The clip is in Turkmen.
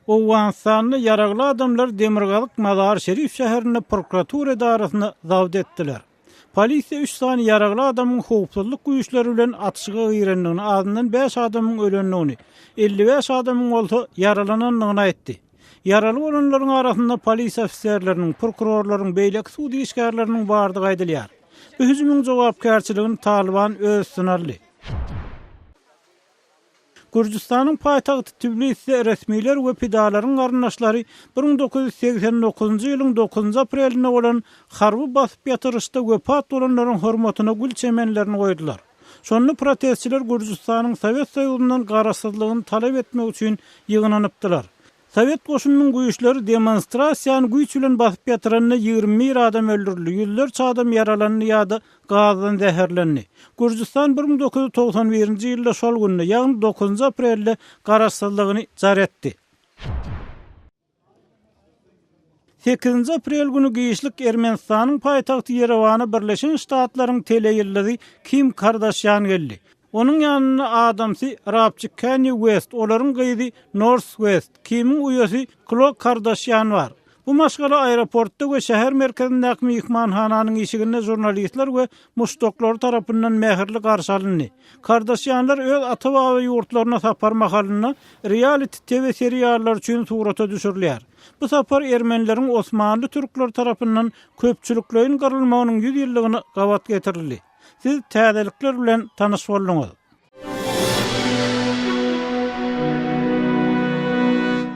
Owganystanda ýaragly adamlar demirgazyk Mazar-Şerif şäherinde prokuratura edarasyny zabt etdiler. Polisiýa üç sany ýaragly adamyň howpsuzlyk güýçleri bilen atyşyga girendigini, azyndan bäş adamyň ölendigini, 55 adamyň bolsa ýaralanandygyny aýtdy. Ýaraly bolanlaryň arasynda polisiýa ofiserleriniň, prokurorlaryň, beýleki sud işgärleriniň bardygy aýdylýar. Bu hüjümiň jogapkärçiligini Talyban öz üstüne aldy. Gürjüstanyň paýtagty Tbiliside resmiler we pidalaryň garyndaşlary 1989-njy ýylyň dokuzynjy aprelinde bolan harby basyp ýatyryşda wepat bolanlaryň hormatyna gül çemenlerini goýdular. Şonda protestçiler Gürjüstanyň Sowet Soýuzyndan garaşsyzlygyny talap etmek üçin ýygnanypdylar. Sowet goşunynyň güýçleri demonstrasiýany güýç bilen basyp ýatyranda 21 adam öldürildi, ýüzlerçe adam ýaralandy ýa-da gazdan zäherlendi. Gürjüstan 1991-nji ýylda şol günde, ýagny dokuzynjy aprelde garaşsyzlygyny jar etdi. Sekizinji aprel güni giçlik Ermenistanyň paýtagty Ýerewana Birleşen Ştatlaryň teleýyldyzy Kim Kardaşýan geldi. Onuň ýanynda adamsy rapçi Kanýe West, olaryň gyzy Nors West, Kimiň uýasy Klo Kardaşýan bar. Bu maşgala aeroportda we şäher merkezindäki myhmanhananyň işiginde žurnalistler we muşdaklary tarapyndan mähirli garşy alyndy. Kardaşýanlar öz ata-baba ýurtlaryna sapar mahalynda realiti TV seriallary üçin surata düşürilýär. Bu sapar ermenileriň osmanly türkleri tarapyndan köpçülikleýin gyrylmagynyň 100 ýyllygyna gabat getirildi. Siz täzelikler bilen tanyş bolduňyz.